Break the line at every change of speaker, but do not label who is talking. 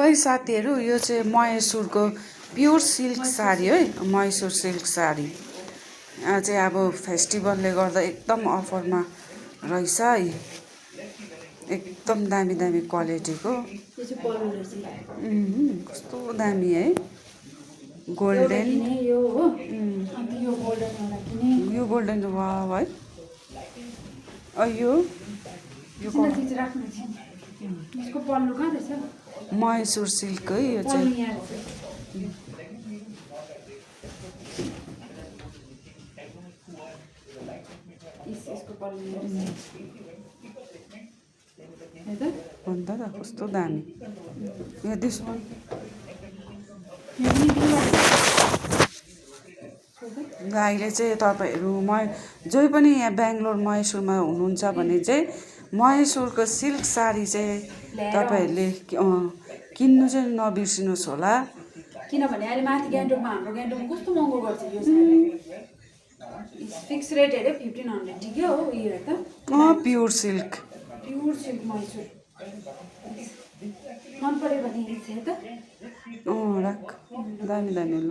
है साथीहरू, यो चाहिँ महेश्वरको प्योर सिल्क साडी है, महेश्वर सिल्क साडी। यहाँ चाहिँ अब फेस्टिभलले गर्दा एकदम अफरमा रहेछ है, एकदम दामी दामी क्वालिटीको। कस्तो दामी है, गोल्डन, यो गोल्डन वाव है। यो महेश्वर सिल्क है यो चाहिँ। भन्दा त कस्तो दामी यो दिस वान। अहिले चाहिँ तपाईँहरू जो पनि यहाँ बेङ्गलोर महेश्वरमा हुनुहुन्छ भने चाहिँ महेश्वरको सिल्क साडी चाहिँ तपाईँहरूले किन्नु चाहिँ नबिर्सिनुहोस् होला,
किनभने अहिले माथि गान्तोकमा हाम्रो गान्तोकमा कस्तो महँगो गर्छ यो साडी। फिक्स रेट हेऱ्यो 1500 ठिकै हो। यो हेर त
प्योर सिल्क
महेश्वर मन पऱ्यो भने हेर्छ त।
राख, दामी दामी ल।